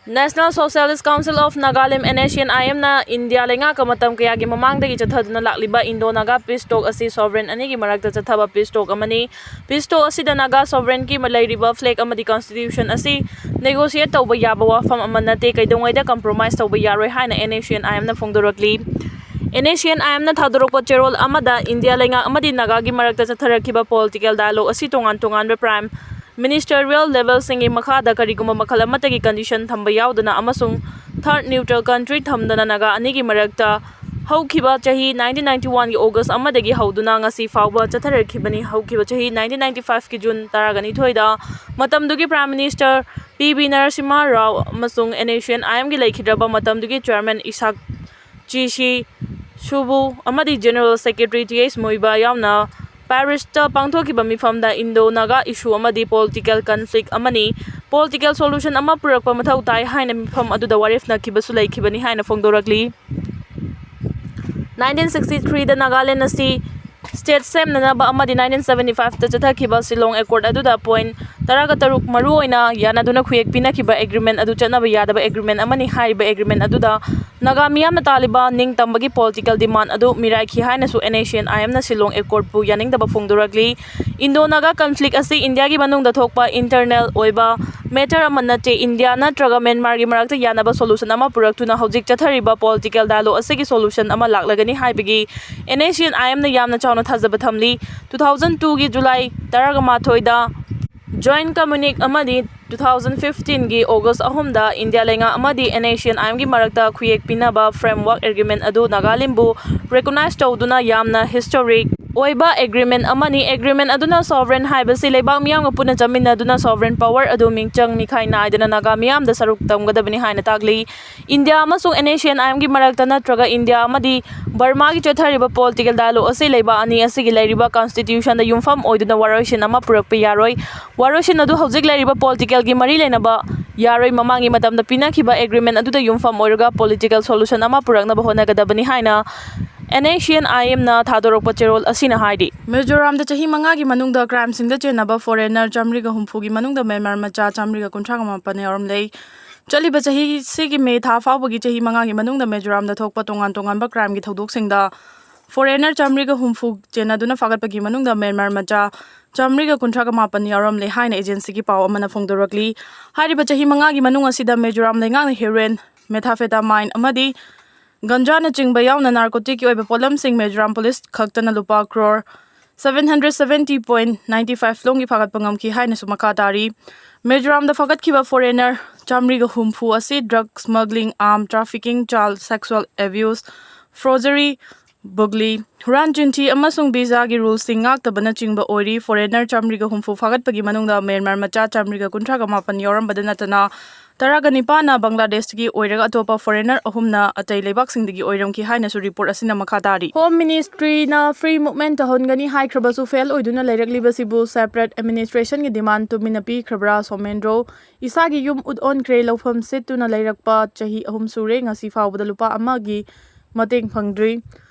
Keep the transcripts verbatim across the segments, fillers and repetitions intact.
National Socialist Council of Nagalim, N S C N I M ꯅ India ꯂꯩꯉꯥꯛꯀ ꯃꯇꯝ ꯀꯌꯥꯒꯤ ꯃꯃꯥꯡꯗꯒꯤ ꯆꯠꯊꯗꯨꯅ ꯂꯥꯛꯂꯤꯕ ꯏꯟꯗꯣ ꯅꯥꯒꯥ ꯄꯤꯁ ꯇꯣꯛ ꯑꯁꯤ ꯁꯣꯚꯔꯦꯟ ꯑꯅꯤꯒꯤ ꯃꯔꯛꯇ ꯆꯠꯊꯕ ꯄꯤꯁ ꯇꯣꯛ ꯑꯃꯅꯤ꯫ ꯄꯤꯁ ꯇꯣꯛ ꯑꯁꯤꯗ ꯅꯥꯒꯥ ꯁꯣꯚꯔꯦꯟꯒꯤ ꯂꯩꯔꯤꯕ ꯐ꯭ꯂꯦꯒ ꯑꯃꯗꯤ ꯀꯟꯁꯇꯤꯇ꯭ꯌꯨꯁꯟ ꯑꯁꯤ ꯅꯦꯒꯣꯁꯤꯌꯦꯠ ꯇꯧꯕ ꯌꯥꯕ ꯋꯥꯐꯝ ꯑꯃ ꯅꯠꯇꯦ, ꯀꯩꯗꯧꯉꯩꯗ ꯀꯝꯄ꯭ꯔꯣꯃꯥꯏꯁ ꯇꯧꯕ ꯌꯥꯔꯣꯏ ꯍꯥꯏꯅ N S C N I M ꯅ ꯐꯣꯡꯗꯣꯔꯛꯂꯤ꯫ N S C N I M ꯅ ꯊꯥꯗꯣꯔꯛꯄ ꯆꯦꯔꯣꯜ ꯑꯃꯗ ꯏꯟꯗꯤꯌꯥ ꯂꯩꯉꯥꯛ ꯑꯃꯗꯤ ꯅꯥꯒꯥꯒꯤ ꯃꯔꯛꯇ ꯆꯠꯊꯔꯛꯈꯤꯕ ꯄꯣꯂꯤꯇꯤꯀꯦꯜ ꯗꯥꯏꯂꯣꯒ ꯑꯁꯤ ꯇꯣꯉꯥꯟ ꯇꯣꯉꯥꯟꯕ ꯄ꯭ꯔꯥꯏꯝ ꯃꯤꯅꯤꯁꯇꯔꯤꯌꯦꯜ ꯂꯦꯚꯦꯜꯁꯤꯡꯒꯤ ꯃꯈꯥꯗ ꯀꯔꯤꯒꯨꯝꯕ ꯃꯈꯜ ꯑꯃꯠꯇꯒꯤ ꯀꯟꯗꯤꯁꯟ ꯊꯝꯕ ꯌꯥꯎꯗꯅ ꯑꯃꯁꯨꯡ ꯊꯥꯔꯗ ꯅ꯭ꯌꯨꯇ꯭ꯔꯦꯜ ꯀꯟꯇ꯭ꯔꯤ ꯊꯝꯗꯅ ꯅꯥꯒꯥ ꯑꯅꯤꯒꯤ ꯃꯔꯛꯇ ꯍꯧꯈꯤꯕ ꯆꯍꯤ nineteen ninety one ꯒꯤ ꯑꯣꯒꯁ ꯑꯃꯗꯒꯤ ꯍꯧꯗꯨꯅ ꯉꯁꯤ ꯐꯥꯎꯕ ꯆꯠꯊꯔꯛꯈꯤꯕꯅꯤ꯫ ꯍꯧꯈꯤꯕ ꯆꯍꯤ nineteen ninety five ꯀꯤ ꯖꯨꯟ ꯇꯔꯥꯅꯤꯊꯣꯏꯗ ꯃꯇꯝꯗꯨꯒꯤ prime minister P V Narasimha Rao ꯑꯃꯁꯨꯡ N S C N I M ꯒꯤ ꯂꯩꯈꯤꯗ꯭ꯔꯕ ꯃꯇꯝꯗꯨꯒꯤ ꯆꯤꯌꯔꯃꯦꯟ ꯏꯁꯥꯛ ꯆꯤꯁꯤ ꯁꯨꯕꯨ ꯑꯃꯗꯤ ꯖꯦꯅꯔꯦꯜ ꯁꯦꯀ꯭ꯔꯦꯇꯔꯤ T H ꯃꯣꯏꯕꯥ ꯌꯥꯎꯅ ꯄꯦꯔꯤꯁꯇ ꯄꯥꯡꯊꯣꯛꯈꯤꯕ ꯃꯤꯐꯝꯗ ꯏꯟꯗꯣ ꯅꯥꯒꯥ ꯏꯁꯨ ꯑꯃꯗꯤ ꯄꯣꯂꯤꯇꯤꯀꯦꯜ ꯀꯟꯐ꯭ꯂꯤꯛ ꯑꯃꯅꯤ, ꯄꯣꯂꯤꯇꯤꯀꯦꯜ ꯁꯣꯂꯨꯁꯟ ꯑꯃ ꯄꯨꯔꯛꯄ ꯃꯊꯧ ꯇꯥꯏ ꯍꯥꯏꯅ ꯃꯤꯐꯝ ꯑꯗꯨꯗ ꯋꯥꯔꯦꯞꯅꯈꯤꯕꯁꯨ ꯂꯩꯈꯤꯕꯅꯤ ꯍꯥꯏꯅ ꯐꯣꯡꯗꯣꯔꯛꯂꯤ꯫ Nineteen sixty three ꯗ ꯅꯥꯒꯥꯂꯦꯟ ꯑꯁꯤ ꯁ꯭ꯇꯦꯠ ꯁꯦꯝꯅꯅꯕ ꯑꯃꯗꯤ nineteen seventy five ꯇ ꯆꯠꯊꯈꯤꯕ ꯁꯤꯂꯣꯡ ꯑꯦꯀꯣꯔꯗ ꯑꯗꯨꯗ ꯄꯣꯏꯟꯠ ꯇꯔꯥꯒ ꯇꯔꯨꯛ ꯃꯔꯨꯑꯣꯏꯅ ꯌꯥꯅꯗꯨꯅ ꯈꯨꯌꯦꯛ ꯄꯤꯅꯈꯤꯕ ꯑꯦꯒ꯭ꯔꯤꯃꯦꯟꯠ ꯑꯗꯨ ꯆꯠꯅꯕ ꯌꯥꯗꯕ ꯑꯦꯒ꯭ꯔꯤꯃꯦꯟꯠ ꯑꯃꯅꯤ꯫ ꯍꯥꯏꯔꯤꯕ ꯑꯦꯒ꯭ꯔꯤꯃꯦꯟꯠ ꯑꯗꯨꯗ ꯅꯥꯒꯥ ꯃꯤꯌꯥꯝꯅ ꯇꯥꯜꯂꯤꯕ ꯅꯤꯡꯇꯝꯕꯒꯤ ꯄꯣꯂꯤꯇꯤꯀꯦꯜ ꯗꯤꯃꯥꯟꯗ ꯑꯗꯨ ꯃꯤꯔꯥꯏꯈꯤ ꯍꯥꯏꯅꯁꯨ N S C N I M ꯅ ꯁꯤꯂꯣꯡ ꯑꯦꯀꯣꯔꯗꯄꯨ ꯌꯥꯅꯤꯡꯗꯕ ꯐꯣꯡꯗꯣꯔꯛꯂꯤ꯫ ꯏꯟꯗꯣ ꯅꯥꯒꯥ ꯀꯟꯐ꯭ꯂꯤꯛ ꯑꯁꯤ ꯏꯟꯗꯤꯌꯥꯒꯤ ꯃꯅꯨꯡꯗ ꯊꯣꯛꯄ ꯏꯟꯇꯔꯅꯦꯜ ꯑꯣꯏꯕ ꯃꯦꯇꯔ ꯑꯃ ꯅꯠꯇꯦ꯫ ꯏꯟꯗꯤꯌꯥ ꯅꯠꯇ꯭ꯔꯒ ꯃ꯭ꯌꯥꯟꯃꯥꯔꯒꯤ ꯃꯔꯛꯇ ꯌꯥꯅꯕ ꯁꯣꯂꯨꯁꯟ ꯑꯃ ꯄꯨꯔꯛꯇꯨꯅ ꯍꯧꯖꯤꯛ ꯆꯠꯊꯔꯤꯕ ꯄꯣꯂꯤꯇꯤꯀꯦꯜ ꯗꯥꯏꯂꯣꯒ ꯑꯁꯤꯒꯤ ꯁꯣꯂꯨꯁꯟ ꯑꯃ ꯂꯥꯛꯂꯒꯅꯤ ꯍꯥꯏꯕꯒꯤ N S C N I M ꯅ ꯌꯥꯝꯅ ꯆꯥꯎꯅ ꯊꯥꯖꯕ ꯊꯝꯂꯤ꯫ Two thousand two ꯒꯤ ꯖꯨꯂꯥꯏ ꯇꯔꯥꯃꯥꯊꯣꯏꯗ ꯖꯣꯏꯟꯠ ꯀꯝꯃꯨꯅꯤꯛ ꯑꯃꯗꯤ two thousand fifteen ꯒꯤ ꯑꯣꯒꯁ ꯑꯍꯨꯝꯗ ꯏꯟꯗꯤꯌꯥ ꯂꯩꯉꯥꯛ ꯑꯃꯗꯤ N S C N I M ꯒꯤ ꯃꯔꯛꯇ ꯈꯨꯌꯦꯛ ꯄꯤꯅꯕ ꯐ꯭ꯔꯦꯝꯋꯥꯔꯛ ꯑꯦꯒ꯭ꯔꯤꯃꯦꯟꯠ ꯑꯗꯨ ꯅꯥꯒꯥꯂꯦꯟꯕꯨ ꯔꯦꯀꯣꯅꯥꯏꯖ ꯇꯧꯗꯨꯅ ꯌꯥꯝꯅ ꯍꯤꯁꯇꯣꯔꯤꯛ ꯑꯣꯏꯕ ꯑꯦꯒ꯭ꯔꯤꯃꯦꯟꯠ ꯑꯃꯅꯤ꯫ ꯑꯦꯒ꯭ꯔꯤꯃꯦꯟꯠ ꯑꯗꯨꯅ ꯁꯣꯚꯔꯦꯟ ꯍꯥꯏꯕꯁꯤ ꯂꯩꯕꯥꯛ ꯃꯤꯌꯥꯝꯒ ꯄꯨꯟꯅ ꯆꯠꯃꯤꯟꯅꯗꯨꯅ ꯁꯣꯚꯔꯦꯟ ꯄꯥꯋꯔ ꯑꯗꯨ ꯃꯤꯡꯆꯪ ꯃꯤꯈꯥꯏ ꯅꯥꯏꯗꯅ ꯅꯥꯒꯥ ꯃꯤꯌꯥꯝꯗ ꯁꯔꯨꯛ ꯇꯝꯒꯗꯕꯅꯤ ꯍꯥꯏꯅ ꯇꯥꯛꯂꯤ꯫ ꯏꯟꯗꯤꯌꯥ ꯑꯃꯁꯨꯡ N S C N I M ꯒꯤ ꯃꯔꯛꯇ ꯅꯠꯇ꯭ꯔꯒ ꯏꯟꯗꯤꯌꯥ ꯑꯃꯗꯤ ꯕꯔꯃꯥꯒꯤ ꯆꯠꯊꯔꯤꯕ ꯄꯣꯂꯤꯇꯤꯀꯦꯜ ꯗꯥꯏꯂꯣꯒ ꯑꯁꯤ ꯂꯩꯕꯥꯛ ꯑꯅꯤ ꯑꯁꯤꯒꯤ ꯂꯩꯔꯤꯕ ꯀꯟꯁꯇꯤꯇ꯭ꯌꯨꯁꯟꯗ ꯌꯨꯝꯐꯝ ꯑꯣꯏꯗꯨꯅ ꯋꯥꯔꯣꯏꯁꯤꯟ ꯑꯃ ꯄꯨꯔꯛꯄ ꯌꯥꯔꯣꯏ꯫ ꯋꯥꯔꯣꯏꯁꯤꯟ ꯑꯗꯨ ꯍꯧꯖꯤꯛ ꯂꯩꯔꯤꯕ ꯄꯣꯂꯤꯇꯤꯀꯦꯜꯒꯤ ꯃꯔꯤ ꯂꯩꯅꯕ ꯌꯥꯔꯣꯏ꯫ ꯃꯃꯥꯡꯒꯤ ꯃꯇꯝꯗ ꯄꯤꯅꯈꯤꯕ ꯑꯦꯒ꯭ꯔꯤꯃꯦꯟꯠ ꯑꯗꯨꯗ ꯌꯨꯝꯐꯝ ꯑꯣꯏꯔꯒ ꯄꯣꯂꯤꯇꯤꯀꯦꯜ ꯁꯣꯂꯨꯁꯟ ꯑꯃ ꯄꯨꯔꯛꯅꯕ ꯍꯣꯠꯅꯒꯗꯕꯅꯤ ꯍꯥꯏꯅ N S C N I M ꯅ ꯊꯥꯗꯣꯔꯛꯄ ꯆꯦꯔꯣꯜ ꯑꯁꯤꯅ ꯍꯥꯏꯔꯤ꯫ ꯃꯤꯖꯣꯔꯥꯝꯗ ꯆꯍꯤ ꯃꯉꯥꯒꯤ ꯃꯅꯨꯡꯗ ꯀ꯭ꯔꯥꯏꯝꯁꯤꯡꯗ ꯆꯦꯟꯅꯕ ꯐꯣꯔꯦꯅꯔ ꯆꯥꯃꯔꯤꯒ ꯍꯨꯝꯐꯨꯒꯤ ꯃꯅꯨꯡꯗ ꯃ꯭ꯌꯥꯟꯃꯥꯔ ꯃꯆꯥ ꯆꯥꯃꯔꯤꯒ ꯀꯨꯟꯊ꯭ꯔꯥꯒ ꯃꯥꯄꯟ ꯌꯥꯎꯔꯝꯂꯦ꯫ ꯆꯠꯂꯤꯕ ꯆꯍꯤꯁꯤꯒꯤ ꯃꯦ ꯊꯥ ꯐꯥꯎꯕꯒꯤ ꯆꯍꯤ ꯃꯉꯥꯒꯤ ꯃꯅꯨꯡꯗ ꯃꯤꯖꯣꯔꯥꯝꯗ ꯊꯣꯛꯄ ꯇꯣꯉꯥꯟ ꯇꯣꯉꯥꯟꯕ crimeꯒꯤ ꯊꯧꯗꯣꯛꯁꯤꯡꯗ foreigner ꯆꯥꯃꯔꯤꯒ ꯍꯨꯝꯐꯨ ꯆꯦꯟꯅꯗꯨꯅ ꯐꯥꯒꯠꯄꯒꯤ ꯃꯅꯨꯡꯗ ꯃ꯭ꯌꯥꯟꯃꯥꯔ ꯃꯆꯥ ꯆꯥꯃꯔꯤꯒ ꯀꯨꯟꯊ꯭ꯔꯥꯒ ꯃꯥꯄꯟ ꯌꯥꯎꯔꯝꯂꯦ ꯍꯥꯏꯅ agencyꯒꯤ ꯄꯥꯎ ꯑꯃꯅ ꯐꯣꯡꯗꯣꯔꯛꯂꯤ꯫ ꯍꯥꯏꯔꯤꯕ ꯆꯍꯤ ꯃꯉꯥꯒꯤ ꯃꯅꯨꯡ ꯑꯁꯤꯗ ꯃꯤꯖꯣꯔꯥꯝ ꯂꯩꯉꯥꯛꯅ heroin, methamphetamine ꯑꯃꯗꯤ ꯒꯟꯖꯥꯅꯆꯤꯡꯕ ꯌꯥꯎꯅ narcoticꯀꯤ ꯑꯣꯏꯕ ꯄꯣꯠꯂꯝꯁꯤꯡ ꯃꯤꯖꯣꯔꯥꯝ police ꯈꯛꯇꯅ ꯂꯨꯄꯥ crore seven hundred seventy point ninety five ꯂꯣꯝꯒꯤ ꯐꯥꯒꯠꯄ ꯉꯝꯈꯤ ꯍꯥꯏꯅꯁꯨ ꯃꯈꯥ ꯇꯥꯔꯤ꯫ ꯃꯤꯖꯣꯔꯥꯝꯗ ꯐꯥꯒꯠꯈꯤꯕ foreigner ꯆꯥꯃꯔꯤꯒ ꯍꯨꯝꯐꯨ ꯑꯁꯤ drug smuggling, arm trafficking, child sexual abuse, forgery, burglary, ꯍꯨꯔꯥꯟ ꯆꯤꯟꯊꯤ ꯑꯃꯁꯨꯡ visaꯒꯤ ruleꯁꯤꯡ ꯉꯥꯛꯇꯕꯅꯆꯤꯡꯕ ꯑꯣꯏꯔꯤ꯫ Foreigner ꯆꯥꯃꯔꯤꯒ ꯍꯨꯝꯐꯨ ꯐꯥꯒꯠꯄꯒꯤ ꯃꯅꯨꯡꯗ ꯃ꯭ꯌꯥꯟꯃꯥꯔ ꯃꯆꯥ ꯆꯥꯃꯔꯤꯒ ꯀꯨꯟꯊ꯭ꯔꯥꯒ ꯃꯥꯄꯟ ꯌꯥꯎꯔꯝꯕꯗ ꯅꯠꯇꯅ ꯇꯔꯥꯒ ꯅꯤꯄꯥꯟꯅ ꯕꯪꯒ꯭ꯂꯥꯗꯦꯁꯇꯒꯤ ꯑꯣꯏꯔꯒ ꯑꯇꯣꯞꯄ foreigner ꯑꯍꯨꯝꯅ ꯑꯇꯩ ꯂꯩꯕꯥꯛꯁꯤꯡꯗꯒꯤ ꯑꯣꯏꯔꯝꯈꯤ ꯍꯥꯏꯅꯁꯨ report ꯑꯁꯤꯅ ꯃꯈꯥ ꯇꯥꯔꯤ꯫ Home Ministryꯅ free movement ꯇꯧꯍꯟꯒꯅꯤ ꯍꯥꯏꯈ꯭ꯔꯕꯁꯨ fail ꯑꯣꯏꯗꯨꯅ ꯂꯩꯔꯛꯂꯤꯕꯁꯤꯕꯨ separate administrationꯒꯤ demand ꯇꯨꯃꯤꯟꯅ ꯄꯤꯈ꯭ꯔꯕ꯭ꯔꯥ? ꯁꯣꯃꯦꯟꯗ꯭ꯔꯣ, ꯏꯁꯥꯒꯤ ꯌꯨꯝ ꯎꯠ ꯑꯣꯟꯈ꯭ꯔꯦ, ꯂꯧꯐꯝ ꯁꯤꯠꯇꯨꯅ ꯂꯩꯔꯛꯄ ꯆꯍꯤ ꯑꯍꯨꯝ ꯁꯨꯔꯦ, ꯉꯁꯤ ꯐꯥꯎꯕꯗ ꯂꯨꯄꯥ ꯑꯃꯒꯤ ꯃꯇꯦꯡ ꯐꯪꯗ꯭ꯔꯤ꯫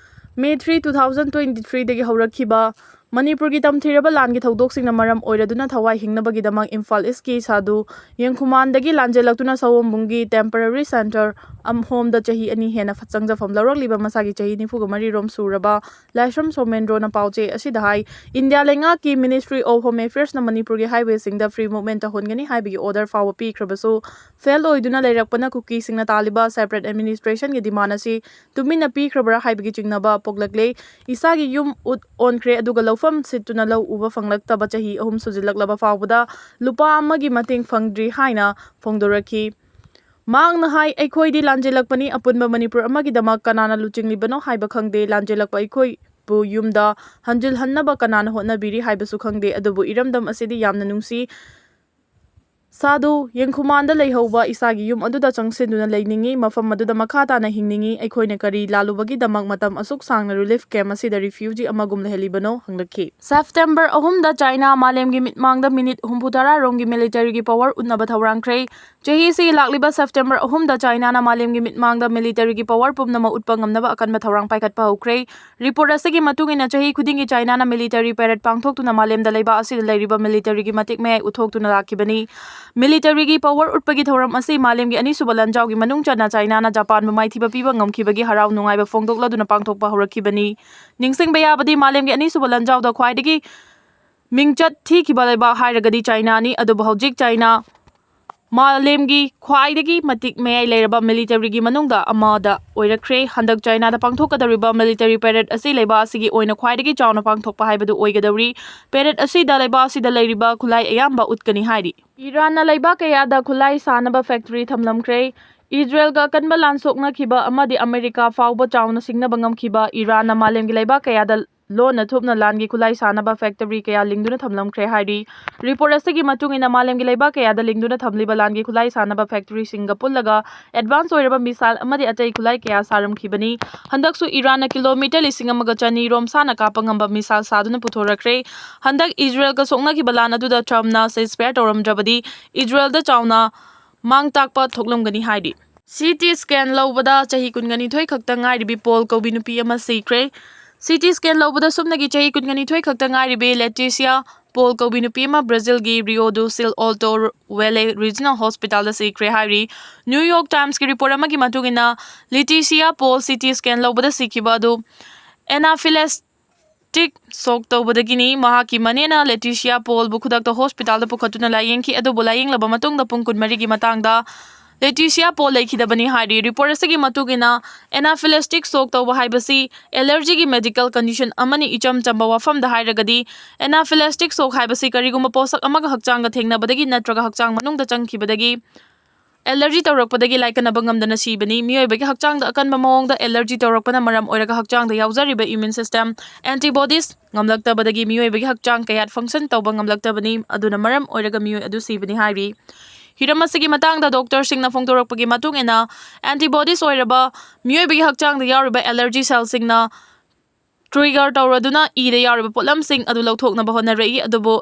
May three, two thousand twenty threeꯗꯒꯤ ꯍꯧꯔꯛꯈꯤꯕ ꯃꯅꯤꯄꯨꯔꯒꯤ ꯇꯝꯊꯤꯔꯕ ꯂꯥꯟꯒꯤ ꯊꯧꯗꯣꯛꯁꯤꯡꯅ ꯃꯔꯝ ꯑꯣꯏꯔꯗꯨꯅ ꯊꯋꯥꯏ ꯍꯤꯡꯅꯕꯒꯤꯗꯃꯛ ꯏꯝꯐꯥꯜ ꯏꯁꯀꯤ ꯁꯥꯗꯨ ꯌꯦꯡꯈꯨꯃꯥꯟꯗꯒꯤ ꯂꯥꯟꯖꯦꯜꯂꯛꯇꯨꯅ ꯁꯑꯣꯝꯕꯨꯡꯒꯤ temporary centre ꯑꯝ ꯍꯣꯝꯗ ꯆꯍꯤ ꯑꯅꯤ ꯍꯦꯟꯅ ꯆꯪꯖꯐꯝ ꯂꯧꯔꯛꯂꯤꯕ ꯃꯁꯥꯒꯤ ꯆꯍꯤ ꯅꯤꯐꯨꯒ ꯃꯔꯤ ꯔꯣꯝ ꯁꯨꯔꯕ ꯂꯥꯏꯁ꯭ꯔꯝ ꯁꯣꯃꯦꯟꯗ꯭ꯔꯣꯅ ꯄꯥꯎꯆꯦ ꯑꯁꯤꯗ ꯍꯥꯏ, ꯏꯟꯗꯤꯌꯥ ꯂꯩꯉꯥꯛꯀꯤ Ministry of Home Affairsꯅ ꯃꯅꯤꯄꯨꯔꯒꯤ highwayꯁꯤꯡꯗ free movement ꯇꯧꯍꯟꯒꯅꯤ ꯍꯥꯏꯕꯒꯤ order ꯐꯥꯎꯕ ꯄꯤꯈ꯭ꯔꯕꯁꯨ fail ꯑꯣꯏꯗꯨꯅ ꯂꯩꯔꯛꯄꯅ ꯀꯨꯀꯤꯁꯤꯡꯅ ꯇꯥꯜꯂꯤꯕ separate administrationꯒꯤ demand ꯑꯁꯤ ꯇꯨꯃꯤꯟꯅ ꯄꯤꯈ꯭ꯔꯕ꯭ꯔꯥ ꯍꯥꯏꯕꯒꯤ ꯆꯤꯡꯅꯕ ꯄꯣꯛꯂꯛꯂꯦ꯫ ꯏꯁꯥꯒꯤ ꯌꯨꯝ ꯎꯠ ꯑꯣꯟꯈ꯭ꯔꯦ, ꯑꯗꯨꯒ ꯂꯧꯐꯝ ꯁꯤꯠꯇꯨꯅ ꯂꯧ ꯎꯕ ꯐꯪꯂꯛꯇꯕ ꯆꯍꯤ ꯑꯍꯨꯝ ꯁꯨꯖꯤꯜꯂꯛꯂꯕ ꯐꯥꯎꯕꯗ ꯂꯨꯄꯥ ꯑꯃꯒꯤ ꯃꯇꯦꯡ ꯐꯪꯗ꯭ꯔꯤ ꯍꯥꯏꯅ ꯐꯣꯡꯗꯣꯔꯛꯈꯤ꯫ ꯃꯍꯥꯛꯅ ꯍꯥꯏ, ꯑꯩꯈꯣꯏꯗꯤ ꯂꯥꯟꯖꯦꯜꯂꯛꯄꯅꯤ, ꯑꯄꯨꯟꯕ ꯃꯅꯤꯄꯨꯔ ꯑꯃꯒꯤꯗꯃꯛ ꯀꯅꯥꯅ ꯂꯨꯆꯤꯡꯂꯤꯕꯅꯣ ꯍꯥꯏꯕ ꯈꯪꯗꯦ, ꯂꯥꯟꯖꯦꯜꯂꯛꯄ ꯑꯩꯈꯣꯏꯕꯨ ꯌꯨꯝꯗ ꯍꯟꯖꯤꯜꯍꯟꯅꯕ ꯀꯅꯥꯅ ꯍꯣꯠꯅꯕꯤꯔꯤ ꯍꯥꯏꯕꯁꯨ ꯈꯪꯗꯦ, ꯑꯗꯨꯕꯨ ꯏꯔꯝꯗꯝ ꯑꯁꯤꯗꯤ ꯌꯥꯝꯅ ꯅꯨꯡꯁꯤ꯫ ꯁꯥꯗꯨ ꯌꯦꯡꯈꯨꯃꯥꯟꯗ ꯂꯩꯍꯧꯕ ꯏꯁꯥꯒꯤ ꯌꯨꯝ ꯑꯗꯨꯗ ꯆꯪꯁꯤꯟꯗꯨꯅ ꯂꯩꯅꯤꯡꯏ, ꯃꯐꯝ ꯑꯗꯨꯗ ꯃꯈꯥ ꯇꯥꯅ ꯍꯤꯡꯅꯤꯡꯏ꯫ ꯑꯩꯈꯣꯏꯅ ꯀꯔꯤ ꯂꯥꯜꯂꯨꯕꯒꯤꯗꯃꯛ ꯃꯇꯝ ꯑꯁꯨꯛ ꯁꯥꯡꯅ relief camp ꯑꯁꯤꯗ refugee ꯑꯃꯒꯨꯝ ꯂꯩꯍꯜꯂꯤꯕꯅꯣ ꯍꯪꯂꯛꯈꯤ꯫ September ꯑꯍꯨꯝꯗ ꯆꯥꯏꯅꯥ ꯃꯥꯂꯦꯝꯒꯤ ꯃꯤꯠꯃꯥꯡꯗ minute ꯍꯨꯝꯐꯨ ꯇꯔꯥ ꯔꯣꯝꯒꯤ militaryꯒꯤ power ꯎꯠꯅꯕ ꯊꯧꯔꯥꯡꯈ꯭ꯔꯦ꯫ ꯆꯍꯤꯁꯤꯒꯤ ꯂꯥꯛꯂꯤꯕ September ꯑꯍꯨꯝꯗ ꯆꯥꯏꯅꯥꯅ ꯃꯥꯂꯦꯝꯒꯤ ꯃꯤꯠꯃꯥꯡꯗ militaryꯒꯤ power ꯄꯨꯝꯅꯃꯛ ꯎꯠꯄ ꯉꯝꯅꯕ ꯑꯀꯟꯕ ꯊꯧꯔꯥꯡ ꯄꯥꯏꯈꯠꯄ ꯍꯧꯈ꯭ꯔꯦ꯫ Report ꯑꯁꯤꯒꯤ ꯃꯇꯨꯡ ꯏꯟꯅ, ꯆꯍꯤ ꯈꯨꯗꯤꯡꯒꯤ ꯆꯥꯏꯅꯥꯅ military parade ꯄꯥꯡꯊꯣꯛꯇꯨꯅ ꯃꯥꯂꯦꯝꯗ ꯂꯩꯕꯥꯛ ꯑꯁꯤꯗ ꯂꯩꯔꯤꯕ militaryꯒꯤ ꯃꯇꯤꯛ ꯃꯌꯥꯏ ꯎꯠꯊꯣꯛꯇꯨꯅ ꯂꯥꯛꯈꯤꯕꯅꯤ꯫ Militaryꯒꯤ power ꯎꯠꯄꯒꯤ ꯊꯧꯔꯝ ꯑꯁꯤ ꯃꯥꯂꯦꯝꯒꯤ ꯑꯅꯤꯁꯨꯕ ꯂꯥꯟꯖꯥꯎꯒꯤ ꯃꯅꯨꯡ ꯆꯟꯅ ꯆꯥꯏꯅꯥꯅ ꯖꯄꯥꯟꯕꯨ ꯃꯥꯏꯊꯤꯕ ꯄꯤꯕ ꯉꯝꯈꯤꯕꯒꯤ ꯍꯔꯥꯎ ꯅꯨꯡꯉꯥꯏꯕ ꯐꯣꯡꯗꯣꯛꯂꯗꯨꯅ ꯄꯥꯡꯊꯣꯛꯄ ꯍꯧꯔꯛꯈꯤꯕꯅꯤ꯫ ꯅꯤꯡꯁꯤꯡꯕ ꯌꯥꯕꯗꯤ, ꯃꯥꯂꯦꯝꯒꯤ ꯑꯅꯤꯁꯨꯕ ꯂꯥꯟꯖꯥꯎꯗ ꯈ꯭ꯋꯥꯏꯗꯒꯤ ꯃꯤꯡꯆꯠ ꯊꯤꯈꯤꯕ ꯂꯩꯕꯥꯛ ꯍꯥꯏꯔꯒꯗꯤ ꯆꯥꯏꯅꯥꯅꯤ꯫ ꯑꯗꯨꯕꯨ ꯍꯧꯖꯤꯛ ꯆꯥꯏꯅꯥ ꯃꯥꯂꯦꯝꯒꯤ ꯈ꯭ꯋꯥꯏꯗꯒꯤ ꯃꯇꯤꯛ ꯃꯌꯥꯏ ꯂꯩꯔꯕ militaryꯒꯤ ꯃꯅꯨꯡꯗ ꯑꯃꯗ ꯑꯣꯏꯔꯛꯈ꯭ꯔꯦ꯫ ꯍꯟꯗꯛ ꯆꯥꯏꯅꯥꯗ ꯄꯥꯡꯊꯣꯛꯀꯗꯧꯔꯤꯕ military parade ꯑꯁꯤ ꯂꯩꯕꯥꯛ ꯑꯁꯤꯒꯤ ꯑꯣꯏꯅ ꯈ꯭ꯋꯥꯏꯗꯒꯤ ꯆꯥꯎꯅ ꯄꯥꯡꯊꯣꯛꯄ ꯍꯥꯏꯕꯗꯨ ꯑꯣꯏꯒꯗꯧꯔꯤ꯫ Parade ꯑꯁꯤꯗ ꯂꯩꯕꯥꯛ ꯑꯁꯤꯗ ꯂꯩꯔꯤꯕ ꯈꯨꯠꯂꯥꯏ ꯑꯌꯥꯝꯕ ꯎꯠꯀꯅꯤ ꯍꯥꯏꯔꯤ꯫ ꯏꯔꯥꯟꯅ ꯂꯩꯕꯥꯛ ꯀꯌꯥꯗ ꯈꯨꯠꯂꯥꯏ ꯁꯥꯅꯕ factory ꯊꯝꯂꯝꯈ꯭ꯔꯦ꯫ ꯏꯖꯔꯦꯜꯒ ꯑꯀꯟꯕ ꯂꯥꯟ ꯁꯣꯛꯅꯈꯤꯕ ꯑꯃꯗꯤ ꯑꯃꯦꯔꯤꯀꯥ ꯐꯥꯎꯕ ꯆꯥꯎꯅ ꯁꯤꯡꯅꯕ ꯉꯝꯈꯤꯕ ꯏꯔꯥꯟꯅ ꯃꯥꯂꯦꯝꯒꯤ ꯂꯩꯕꯥꯛ ꯀꯌꯥꯗ ꯂꯣꯟꯅ ꯊꯨꯞꯅ ꯂꯥꯟꯒꯤ ꯈꯨꯠꯂꯥꯏ ꯁꯥꯅꯕ factory ꯀꯌꯥ ꯂꯤꯡꯗꯨꯅ ꯊꯝꯂꯝꯈ꯭ꯔꯦ ꯍꯥꯏꯔꯤ꯫ Report ꯑꯁꯤꯒꯤ ꯃꯇꯨꯡ ꯏꯟꯅ, ꯃꯥꯂꯦꯝꯒꯤ ꯂꯩꯕꯥꯛ ꯀꯌꯥꯗ ꯂꯤꯡꯗꯨꯅ ꯊꯝꯂꯤꯕ ꯂꯥꯟꯒꯤ ꯈꯨꯠꯂꯥꯏ ꯁꯥꯅꯕ factoryꯁꯤꯡꯒ ꯄꯨꯜꯂꯒ advance ꯑꯣꯏꯔꯕ missile ꯑꯃꯗꯤ ꯑꯇꯩ ꯈꯨꯠꯂꯥꯏ ꯀꯌꯥ ꯁꯥꯔꯝꯈꯤꯕꯅꯤ꯫ ꯍꯟꯗꯛꯁꯨ ꯏꯔꯥꯟꯅ kilometre ꯂꯤꯁꯤꯡ ꯑꯃꯒ ꯆꯅꯤ ꯔꯣꯝ ꯁꯥꯅ ꯀꯥꯞꯄ ꯉꯝꯕ missile ꯁꯥꯗꯨꯅ ꯄꯨꯊꯣꯔꯛꯈ꯭ꯔꯦ꯫ ꯍꯟꯗꯛ ꯏꯖꯔꯦꯜꯒ ꯁꯣꯛꯅꯈꯤꯕ ꯂꯥꯟ ꯑꯗꯨꯗ ꯇ꯭ꯔꯝꯞꯅ ceasefire ꯇꯧꯔꯝꯗ꯭ꯔꯕꯗꯤ, ꯏꯖꯔꯦꯜꯗ ꯆꯥꯎꯅ ꯃꯥꯡ ꯇꯥꯛꯄ ꯊꯣꯛꯂꯝꯒꯅꯤ ꯍꯥꯏꯔꯤ꯫ CT scan ꯂꯧꯕꯗ ꯆꯍꯤ ꯀꯨꯟꯒ ꯅꯤꯊꯣꯏ ꯈꯛꯇ ꯉꯥꯏꯔꯤꯕꯤ ꯄꯣꯜ ꯀꯧꯕꯤ ꯅꯨꯄꯤ ꯑꯃ ꯁꯤꯈ꯭ꯔꯦ꯫ CT scan ꯂꯧꯕꯗ ꯁꯨꯞꯅꯒꯤ ꯆꯍꯤ ꯀꯨꯟꯒ ꯅꯤꯊꯣꯏ ꯈꯛꯇ ꯉꯥꯏꯔꯤꯕꯤ ꯂꯦꯇꯤꯁꯤꯌꯥ ꯄꯣꯜ ꯀꯧꯕꯤ ꯅꯨꯄꯤ ꯑꯃ ꯕ꯭ꯔꯥꯖꯤꯜꯒꯤ Rio do Sil Alto Valley Regional Hospitalꯗ ꯁꯤꯈ꯭ꯔꯦ ꯍꯥꯏꯔꯤ꯫ New York Timesꯀꯤ report ꯑꯃꯒꯤ ꯃꯇꯨꯡ ꯏꯟꯅ, ꯂꯤꯇꯤꯁꯤꯌꯥ ꯄꯣꯜ CT scan ꯂꯧꯕꯗ ꯁꯤꯈꯤꯕ ꯑꯗꯨ anaphylactic shock ꯇꯧꯕꯗꯒꯤꯅꯤ꯫ ꯃꯍꯥꯛꯀꯤ ꯃꯅꯦꯅ ꯂꯦꯇꯤꯁꯤꯌꯥ ꯄꯣꯜꯕꯨ ꯈꯨꯗꯛꯇ hospitalꯗ ꯄꯨꯈꯠꯇꯨꯅ ꯂꯥꯌꯦꯡꯈꯤ, ꯑꯗꯨꯕꯨ ꯂꯥꯌꯦꯡꯂꯕ ꯃꯇꯨꯡꯗ ꯄꯨꯡ ꯀꯨꯟꯃꯔꯤꯒꯤ ꯃꯇꯥꯡꯗ ꯂꯦꯇꯤꯁꯤꯌꯥ ꯄꯣꯜ ꯂꯩꯈꯤꯗꯕꯅꯤ ꯍꯥꯏꯔꯤ꯫ Report ꯑꯁꯤꯒꯤ ꯃꯇꯨꯡ ꯏꯟꯅ, anaphylactic shock ꯇꯧꯕ ꯍꯥꯏꯕꯁꯤ allergyꯒꯤ medical condition ꯑꯃꯅꯤ꯫ ꯏꯆꯝ ꯆꯝꯕ ꯋꯥꯐꯝꯗ ꯍꯥꯏꯔꯒꯗꯤ, anaphylactic shock ꯍꯥꯏꯕꯁꯤ ꯀꯔꯤꯒꯨꯝꯕ ꯄꯣꯠꯁꯛ ꯑꯃꯒ ꯍꯛꯆꯥꯡꯒ ꯊꯦꯡꯅꯕꯗꯒꯤ ꯅꯠꯇ꯭ꯔꯒ ꯍꯛꯆꯥꯡ ꯃꯅꯨꯡꯗ ꯆꯪꯈꯤꯕꯗꯒꯤ allergy ꯇꯧꯔꯛꯄꯗꯒꯤ ꯂꯥꯏꯀꯠꯅꯕ ꯉꯝꯗꯅ ꯁꯤꯕꯅꯤ꯫ ꯃꯤꯑꯣꯏꯕꯒꯤ ꯍꯛꯆꯥꯡꯗ ꯑꯀꯟꯕ ꯃꯑꯣꯡꯗ allergy ꯇꯧꯔꯛꯄꯅ ꯃꯔꯝ ꯑꯣꯏꯔꯒ ꯍꯛꯆꯥꯡꯗ ꯌꯥꯎꯖꯔꯤꯕ immune system, antibodies, ꯉꯝꯂꯛꯇꯕꯗꯒꯤ ꯃꯤꯑꯣꯏꯕꯒꯤ ꯍꯛꯆꯥꯡ ꯀꯌꯥꯠ function ꯇꯧꯕ ꯉꯝꯂꯛꯇꯕꯅꯤ꯫ ꯑꯗꯨꯅ ꯃꯔꯝ ꯑꯣꯏꯔꯒ ꯃꯤꯑꯣꯏ ꯑꯗꯨ ꯁꯤꯕꯅꯤ ꯍꯥꯏꯔꯤ꯫ ꯍꯤꯔꯝ ꯑꯁꯤꯒꯤ ꯃꯇꯥꯡꯗ doctorꯁꯤꯡꯅ ꯐꯣꯡꯗꯣꯔꯛꯄꯒꯤ ꯃꯇꯨꯡ ꯏꯟꯅ, antibodies ꯑꯣꯏꯔꯕ ꯃꯤꯑꯣꯏꯕꯒꯤ ꯍꯛꯆꯥꯡꯗ ꯌꯥꯎꯔꯤꯕ allergy cellꯁꯤꯡꯅ trigger ꯇꯧꯔꯗꯨꯅ ꯏꯗ ꯌꯥꯎꯔꯤꯕ ꯄꯣꯠꯂꯝꯁꯤꯡ ꯑꯗꯨ ꯂꯧꯊꯣꯛꯅꯕ ꯍꯣꯠꯅꯔꯛꯏ꯫ ꯑꯗꯨꯕꯨ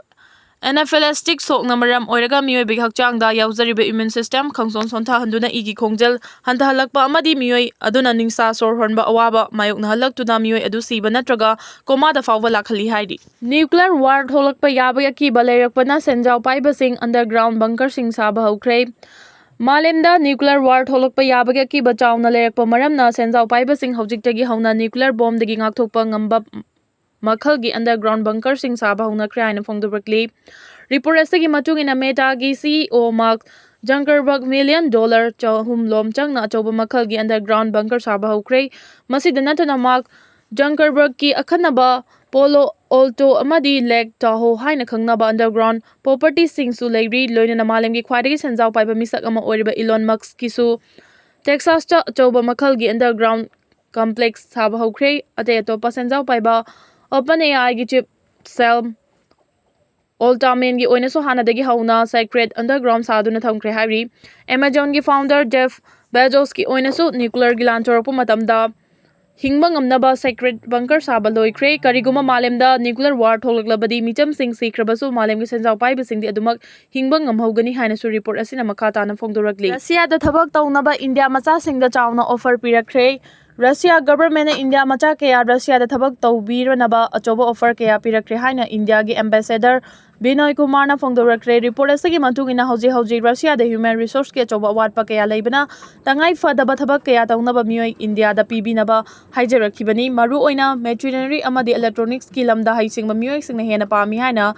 Anaphylactic shockꯅ ꯃꯔꯝ ꯑꯣꯏꯔꯒ ꯃꯤꯑꯣꯏꯕꯒꯤ ꯍꯛꯆꯥꯡꯗ ꯌꯥꯎꯖꯔꯤꯕ immune system ꯈꯪꯁꯣꯟ ꯁꯣꯟꯊꯍꯟꯗꯨꯅ ꯏꯒꯤ ꯈꯣꯡꯖꯦꯜ ꯍꯟꯊꯍꯜꯂꯛꯄ ꯑꯃꯗꯤ ꯃꯤꯑꯣꯏ ꯑꯗꯨꯅ ꯅꯤꯡꯁꯥ ꯁꯣꯔ ꯍꯣꯟꯕ ꯑꯋꯥꯕ ꯃꯥꯌꯣꯛꯅꯍꯜꯂꯛꯇꯨꯅ ꯃꯤꯑꯣꯏ ꯑꯗꯨ ꯁꯤꯕ ꯅꯠꯇ꯭ꯔꯒ ꯀꯣꯃꯥꯗ ꯐꯥꯎꯕ ꯂꯥꯛꯍꯜꯂꯤ ꯍꯥꯏꯔꯤ꯫ Nuclear war ꯊꯣꯛꯂꯛꯄ ꯌꯥꯕꯒꯤ ꯑꯀꯤꯕ ꯂꯩꯔꯛꯄꯅ ꯁꯦꯟꯖꯥꯎ ꯄꯥꯏꯕꯁꯤꯡ underground bunkerꯁꯤꯡ ꯁꯥꯕ ꯍꯧꯈ꯭ꯔꯦ꯫ ꯃꯥꯂꯦꯝꯗ nuclear war ꯊꯣꯛꯂꯛꯄ ꯌꯥꯕꯒꯤ ꯑꯀꯤꯕ ꯆꯥꯎꯅ ꯂꯩꯔꯛꯄ ꯃꯔꯝꯅ ꯁꯦꯟꯖꯥꯎ ꯄꯥꯏꯕꯁꯤꯡ ꯍꯧꯖꯤꯛꯇꯒꯤ ꯍꯧꯅ nuclear bombꯗꯒꯤ ꯉꯥꯛꯊꯣꯛꯄ ꯉꯝꯕ ꯃꯈꯜꯒꯤ underground bunkerꯁꯤꯡ ꯁꯥꯕ ꯍꯧꯅꯈ꯭ꯔꯦ ꯍꯥꯏꯅ ꯐꯣꯡꯗꯣꯔꯛꯂꯤ꯫ Report ꯑꯁꯤꯒꯤ ꯃꯇꯨꯡ ꯏꯟꯅ Metaꯒꯤ CEO Mark Zuckerberg million dollar ꯆꯍꯨꯝ ꯂꯣꯝ ꯆꯪꯅ ꯑꯆꯧꯕ ꯃꯈꯜꯒꯤ underground bunker ꯁꯥꯕ ꯍꯧꯈ꯭ꯔꯦ꯫ ꯃꯁꯤꯗ ꯅꯠꯇꯅ Mark Zuckerbergꯀꯤ ꯑꯈꯟꯅꯕ Palo Alto ꯑꯃꯗꯤ Lake Tahoe ꯍꯥꯏꯅ ꯈꯪꯅꯕ underground propertyꯁꯤꯡꯁꯨ ꯂꯩꯔꯤ꯫ ꯂꯣꯏꯅꯅ ꯃꯥꯂꯦꯝꯒꯤ ꯈ꯭ꯋꯥꯏꯗꯒꯤ ꯁꯦꯟꯖꯥꯎ ꯄꯥꯏꯕ ꯃꯤꯁꯛ ꯑꯃ ꯑꯣꯏꯔꯤꯕ Elon Muskꯀꯤꯁꯨ Texasꯇ ꯑꯆꯧꯕ ꯃꯈꯜꯒꯤ underground complex ꯁꯥꯕ ꯍꯧꯈ꯭ꯔꯦ꯫ ꯑꯇꯩ ꯑꯇꯣꯞꯄ ꯁꯦꯟꯖꯥꯎ ꯄꯥꯏꯕ OpenAIꯒꯤ chief Sam Altmanꯒꯤ ꯑꯣꯏꯅꯁꯨ ꯍꯥꯟꯅꯗꯒꯤ ꯍꯧꯅ secret underground ꯁꯥꯗꯨꯅ ꯊꯝꯈ꯭ꯔꯦ ꯍꯥꯏꯔꯤ꯫ Amazonꯒꯤ founder Jeff Bezosꯀꯤ ꯑꯣꯏꯅꯁꯨ nuclearꯒꯤ ꯂꯥꯟ ꯊꯣꯔꯛꯄ ꯃꯇꯝꯗ ꯍꯤꯡꯕ ꯉꯝꯅꯕ secret bunker ꯁꯥꯕ ꯂꯣꯏꯈ꯭ꯔꯦ꯫ ꯀꯔꯤꯒꯨꯝꯕ ꯃꯥꯂꯦꯝꯗ nuclear war ꯊꯣꯛꯂꯛꯂꯕꯗꯤ ꯃꯤꯆꯝꯁꯤꯡ ꯁꯤꯈ꯭ꯔꯕꯁꯨ ꯃꯥꯂꯦꯝꯒꯤ ꯁꯦꯟꯖꯥꯎ ꯄꯥꯏꯕꯁꯤꯡꯗꯤ ꯑꯗꯨꯃꯛ ꯍꯤꯡꯕ ꯉꯝꯍꯧꯒꯅꯤ ꯍꯥꯏꯅꯁꯨ report ꯑꯁꯤꯅ ꯃꯈꯥ ꯇꯥꯅ ꯐꯣꯡꯗꯣꯔꯛꯂꯤ꯫ ꯔꯁꯤꯌꯥꯗ ꯊꯕꯛ ꯇꯧꯅꯕ ꯏꯟꯗꯤꯌꯥ ꯃꯆꯥꯁꯤꯡꯗ ꯆꯥꯎꯅ offer ꯄꯤꯔꯛꯈ꯭ꯔꯦ꯫ ꯔꯁꯤꯌꯥ governmentꯅ ꯏꯟꯗꯤꯌꯥ ꯃꯆꯥ ꯀꯌꯥ ꯔꯁꯤꯌꯥꯗ ꯊꯕꯛ ꯇꯧꯕꯤꯔꯅꯕ ꯑꯆꯧꯕ offer ꯀꯌꯥ ꯄꯤꯔꯛꯈ꯭ꯔꯦ ꯍꯥꯏꯅ ꯏꯟꯗꯤꯌꯥꯒꯤ ambassador ꯕꯤꯅꯣꯏ ꯀꯨꯃꯥꯔꯅ ꯐꯣꯡꯗꯣꯔꯛꯈ꯭ꯔꯦ꯫ Report ꯑꯁꯤꯒꯤ ꯃꯇꯨꯡ ꯏꯟꯅ ꯍꯧꯖꯤꯛ ꯍꯧꯖꯤꯛ ꯔꯁꯤꯌꯥꯗ human resourceꯀꯤ ꯑꯆꯧꯕ ꯑꯋꯥꯠꯄ ꯀꯌꯥ ꯂꯩꯕꯅ ꯇꯉꯥꯏ ꯐꯗꯕ ꯊꯕꯛ ꯀꯌꯥ ꯇꯧꯅꯕ ꯃꯤꯑꯣꯏ ꯏꯟꯗꯤꯌꯥꯗ ꯄꯤꯕꯤꯅꯕ ꯍꯥꯏꯖꯔꯛꯈꯤꯕꯅꯤ꯫ ꯃꯔꯨꯑꯣꯏꯅ machinery ꯑꯃꯗꯤ electronicsꯀꯤ ꯂꯝꯗ ꯍꯩꯁꯤꯡꯕ ꯃꯤꯑꯣꯏꯁꯤꯡꯅ ꯍꯦꯟꯅ ꯄꯥꯝꯃꯤ ꯍꯥꯏꯅ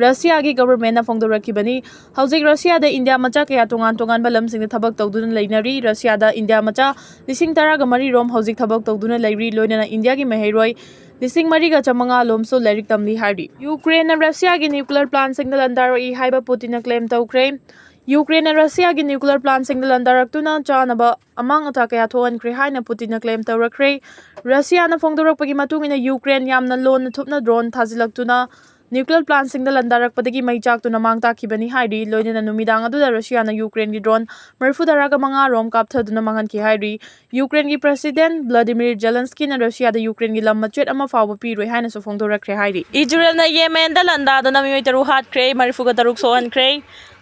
ꯔꯁꯤꯌꯥꯒꯤ governmentꯅ ꯐꯣꯡꯗꯣꯔꯛꯈꯤꯕꯅꯤ꯫ ꯍꯧꯖꯤꯛ ꯔꯁꯤꯌꯥꯗ ꯏꯟꯗꯤꯌꯥ ꯃꯆꯥ ꯀꯌꯥ ꯇꯣꯉꯥꯟ ꯇꯣꯉꯥꯟꯕ ꯂꯝꯁꯤꯡꯗ ꯊꯕꯛ ꯇꯧꯗꯨꯅ ꯂꯩꯅꯔꯤ꯫ ꯔꯁꯤꯌꯥꯗ ꯏꯟꯗꯤꯌꯥ ꯃꯆꯥ ꯂꯤꯁꯤꯡ ꯇꯔꯥꯒ ꯃꯔꯤ ꯔꯣꯝ ꯍꯧꯖꯤꯛ ꯊꯕꯛ ꯇꯧꯗꯨꯅ ꯂꯩꯔꯤ꯫ ꯂꯣꯏꯅꯅ ꯏꯟꯗꯤꯌꯥꯒꯤ ꯃꯍꯩꯔꯣꯏ ꯂꯤꯁꯤꯡ ꯃꯔꯤꯒ ꯆꯥꯃꯉꯥ ꯂꯣꯝꯁꯨ ꯂꯥꯏꯔꯤꯛ ꯇꯝꯂꯤ ꯍꯥꯏꯔꯤ꯫ ꯌꯨꯀ꯭ꯔꯦꯟꯅ ꯔꯁꯤꯌꯥꯒꯤ nuclear plantꯁꯤꯡꯗ ꯂꯥꯟꯗꯥꯔꯛꯏ ꯍꯥꯏꯕ ꯄꯨꯇꯤꯟꯅ claim ꯇꯧꯈ꯭ꯔꯦ꯫ ꯌꯨꯀ꯭ꯔꯦꯟꯅ ꯔꯁꯤꯌꯥꯒꯤ nuclear plantꯁꯤꯡꯗ ꯂꯥꯟꯗꯥꯔꯛꯇꯨꯅ ꯆꯥꯅꯕ ꯑꯃꯥꯡ ꯑꯇꯥ ꯀꯌꯥ ꯊꯣꯛꯍꯟꯈ꯭ꯔꯦ ꯍꯥꯏꯅ ꯄꯨꯇꯤꯟꯅ claim ꯇꯧꯔꯛꯈ꯭ꯔꯦ꯫ ꯔꯁꯤꯌꯥꯅ ꯐꯣꯡꯗꯣꯔꯛꯄꯒꯤ ꯃꯇꯨꯡ ꯏꯟꯅ ꯌꯨꯀ꯭ꯔꯦꯟ ꯌꯥꯝꯅ ꯂꯣꯟꯅ ꯊꯨꯞꯅ drone ꯊꯥꯖꯤꯜꯂꯛꯇꯨꯅ nuclear plantꯁꯤꯡꯗ ꯂꯥꯟꯗꯥꯔꯛꯄꯗꯒꯤ ꯃꯩ ꯆꯥꯛꯇꯨꯅ ꯃꯥꯡ ꯇꯥꯛꯈꯤꯕꯅꯤ ꯍꯥꯏꯔꯤ꯫ ꯂꯣꯏꯅꯅ ꯅꯨꯃꯤꯗꯥꯡ ꯑꯗꯨꯗ ꯔꯨꯁꯤꯌꯥꯅ ꯌꯨꯀ꯭ꯔꯦꯟꯒꯤ drone ꯃꯔꯤꯐꯨ ꯇꯔꯥꯒ ꯃꯉꯥ ꯔꯣꯝ ꯀꯥꯞꯊꯗꯨꯅ ꯃꯥꯡꯍꯟꯈꯤ ꯍꯥꯏꯔꯤ꯫ ꯌꯨꯀ꯭ꯔꯦꯟꯒꯤ President Volodymyr Zelenskyꯅ ꯔꯨꯁꯤꯌꯥꯗ ꯌꯨꯀ꯭ꯔꯦꯟꯒꯤ ꯂꯝ ꯃꯆꯦꯠ ꯑꯃ ꯐꯥꯎꯕ ꯄꯤꯔꯣꯏ ꯍꯥꯏꯅꯁꯨ ꯐꯣꯡꯗꯣꯔꯛꯈ꯭ꯔꯦ ꯍꯥꯏꯔꯤ꯫ ꯏꯖꯔꯦꯜꯅ ꯌꯦꯃꯦꯟꯗ ꯂꯥꯟꯗꯥꯗꯨꯅ ꯃꯤꯑꯣꯏ ꯇꯔꯨꯛ ꯍꯥꯠꯈ꯭ꯔꯦ, ꯃꯔꯤꯐꯨꯒ ꯇꯔꯨꯛ ꯁꯣꯛꯍꯟꯈ꯭ꯔꯦ꯫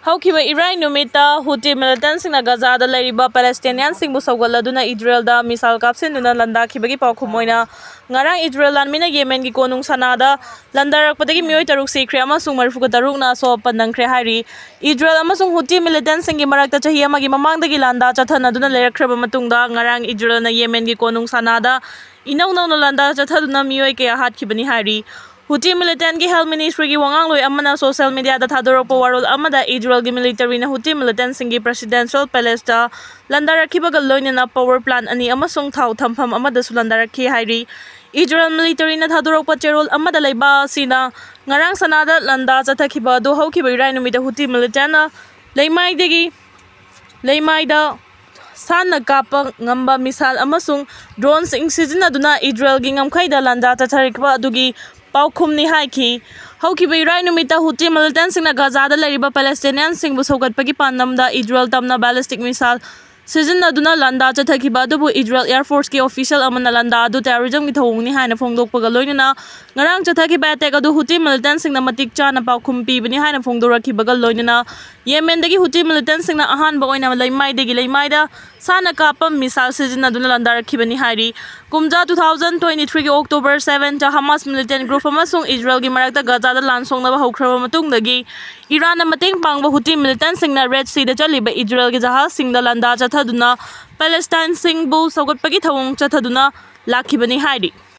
ꯍꯧꯈꯤꯕ ꯏꯔꯥꯏ ꯅꯨꯃꯤꯠꯇ ꯍꯨꯇꯤ militantꯁꯤꯡꯅ ꯒꯖꯥꯗ ꯂꯩꯔꯤꯕ ꯄꯦꯂꯦꯁꯇꯤꯅꯤꯌꯥꯟꯁꯤꯡꯕꯨ ꯁꯧꯒꯠꯂꯗꯨꯅ ꯏꯖꯔꯦꯜꯗ missile ꯀꯥꯞꯁꯤꯟꯗꯨꯅ ꯂꯥꯟꯗꯥꯈꯤꯕꯒꯤ ꯄꯥꯎꯈꯨꯝ ꯑꯣꯏꯅ ꯉꯔꯥꯡ ꯏꯖꯔꯦꯜ ꯂꯥꯟꯃꯤꯅ ꯌꯦꯃꯦꯟꯒꯤ ꯀꯣꯅꯨꯡ ꯁꯅꯥꯗ ꯂꯥꯟꯗꯥꯔꯛꯄꯗꯒꯤ ꯃꯤꯑꯣꯏ ꯇꯔꯨꯛ ꯁꯤꯈ꯭ꯔꯦ ꯑꯃꯁꯨꯡ ꯃꯔꯤꯐꯨꯒ ꯇꯔꯨꯛꯅ ꯑꯁꯣꯛ ꯑꯄꯟ ꯅꯪꯈ꯭ꯔꯦ ꯍꯥꯏꯔꯤ꯫ ꯏꯖꯔꯦꯜ ꯑꯃꯁꯨꯡ ꯍꯨꯇꯤ militantꯁꯤꯡꯒꯤ ꯃꯔꯛꯇ ꯆꯍꯤ ꯑꯃꯒꯤ ꯃꯃꯥꯡꯗꯒꯤ ꯂꯥꯟꯗꯥ ꯆꯠꯊꯅꯗꯨꯅ ꯂꯩꯔꯛꯈ꯭ꯔꯕ ꯃꯇꯨꯡꯗ ꯉꯔꯥꯡ ꯏꯖꯔꯦꯜꯅ ꯌꯦꯃꯦꯟꯒꯤ ꯀꯣꯅꯨꯡ ꯁꯅꯥꯗ ꯏꯅꯧ ꯅꯧꯅ ꯂꯥꯟꯗꯥ ꯆꯠꯊꯗꯨꯅ ꯃꯤꯑꯣꯏ ꯀꯌꯥ ꯍꯥꯠꯈꯤꯕꯅꯤ ꯍꯥꯏꯔꯤ꯫ ꯍꯨꯇꯤ militantꯀꯤ health ministryꯒꯤ ꯋꯥꯉꯥꯡꯂꯣꯏ ꯑꯃꯅ social mediaꯗ ꯊꯥꯗꯣꯔꯛꯄ ꯋꯥꯔꯣꯜ ꯑꯃꯗ ꯏꯖꯔꯦꯜꯒꯤ militaryꯅ ꯍꯨꯇꯤ militantꯁꯤꯡꯒꯤ presidential palaceꯇ ꯂꯥꯟꯗꯥꯔꯛꯈꯤꯕꯒ ꯂꯣꯏꯅꯅ power plant ꯑꯅꯤ ꯑꯃꯁꯨꯡ ꯊꯥꯎ ꯊꯝꯐꯝ ꯑꯃꯗꯁꯨ ꯂꯥꯟꯗꯥꯔꯛꯈꯤ ꯍꯥꯏꯔꯤ꯫ ꯏꯖꯔꯦꯜ militaryꯅ ꯊꯥꯗꯣꯔꯛꯄ ꯆꯦꯔꯣꯜ ꯑꯃꯗ ꯂꯩꯕꯥꯛ ꯑꯁꯤꯅ ꯉꯔꯥꯡ ꯁꯅꯥꯗ ꯂꯥꯟꯗꯥ ꯆꯠꯊꯈꯤꯕ ꯑꯗꯨ ꯍꯧꯈꯤꯕ ꯏꯔꯥꯏ ꯅꯨꯃꯤꯠꯇ ꯍꯨꯇꯤ militantꯅ ꯂꯩꯃꯥꯏꯗꯒꯤ ꯂꯩꯃꯥꯏꯗ ꯁꯥꯟꯅ ꯀꯥꯞꯄ ꯉꯝꯕ missile ꯑꯃꯁꯨꯡ droneꯁꯤꯡ ꯁꯤꯖꯤꯟꯅꯗꯨꯅ ꯏꯖꯔꯦꯜꯒꯤ ꯉꯝꯈꯩꯗ ꯂꯥꯟꯗꯥ ꯆꯠꯊꯔꯛꯄ ꯑꯗꯨꯒꯤ ꯄꯥꯎꯈꯨꯝꯅꯤ ꯍꯥꯏꯈꯤ꯫ ꯍꯧꯈꯤꯕ ꯏꯔꯥꯏ ꯅꯨꯃꯤꯠꯇ ꯍꯨꯇꯤ militantꯁꯤꯡꯅ ꯒꯖꯥꯗ ꯂꯩꯔꯤꯕ ꯄꯦꯂꯦꯁꯇꯤꯅꯤꯌꯟꯁꯤꯡꯕꯨ ꯁꯧꯒꯠꯄꯒꯤ ꯄꯥꯟꯗꯝꯗ ꯏꯖꯔꯦꯜ ꯇꯝꯅ ballistic missile ꯁꯤꯖꯤꯟꯅꯗꯨꯅ ꯂꯥꯟꯗꯥ ꯆꯠꯊꯈꯤꯕ ꯑꯗꯨꯕꯨ ꯏꯖꯔꯦꯜ Air Forceꯀꯤ official ꯑꯃꯅ ꯂꯥꯟꯗꯥ ꯑꯗꯨ terrorismꯒꯤ ꯊꯧꯑꯣꯡꯅꯤ ꯍꯥꯏꯅ ꯐꯣꯡꯗꯣꯛꯄꯒ ꯂꯣꯏꯅꯅ ꯉꯔꯥꯡ ꯆꯠꯊꯈꯤꯕ attack ꯑꯗꯨ ꯍꯨꯇꯤ militantꯁꯤꯡꯅ ꯃꯇꯤꯛ ꯆꯥꯅ ꯄꯥꯎꯈꯨꯝ ꯄꯤꯕꯅꯤ ꯍꯥꯏꯅ ꯐꯣꯡꯗꯣꯔꯛꯈꯤꯕꯒ ꯂꯣꯏꯅꯅ ꯌꯦꯃꯦꯟꯗꯒꯤ ꯍꯨꯇꯤ militantꯁꯤꯡꯅ ꯑꯍꯥꯟꯕ ꯑꯣꯏꯅ ꯂꯩꯃꯥꯏꯗꯒꯤ ꯂꯩꯃꯥꯏꯗ ꯁꯥꯟꯅ ꯀꯥꯞꯄ missile ꯁꯤꯖꯤꯟꯅꯗꯨꯅ ꯂꯥꯟꯗꯥꯔꯛꯈꯤꯕꯅꯤ ꯍꯥꯏꯔꯤ꯫ ꯀꯨꯝꯖꯥ two thousand twenty threeꯒꯤ October sevenꯇ Hamas militant group ꯑꯃꯁꯨꯡ ꯏꯖꯔꯦꯜꯒꯤ ꯃꯔꯛꯇ ꯒꯖꯥꯗ ꯂꯥꯟ ꯁꯣꯛꯅꯕ ꯍꯧꯈ꯭ꯔꯕ ꯃꯇꯨꯡꯗꯒꯤ ꯏꯔꯥꯟꯅ ꯃꯇꯦꯡ ꯄꯥꯡꯕ ꯍꯨꯇꯤ militantꯁꯤꯡꯅ Red Seaꯗ ꯆꯠꯂꯤꯕ ꯏꯖꯔꯦꯜꯒꯤ ꯖꯍꯥꯖꯁꯤꯡꯗ ꯂꯥꯟꯗꯥ ꯆꯠꯊꯗꯨꯅ ꯄꯦꯂꯦꯁꯇꯥꯏꯟꯁꯤꯡꯕꯨ ꯁꯧꯒꯠꯄꯒꯤ ꯊꯧꯑꯣꯡ ꯆꯠꯊꯗꯨꯅ ꯂꯥꯛꯈꯤꯕꯅꯤ ꯍꯥꯏꯔꯤ꯫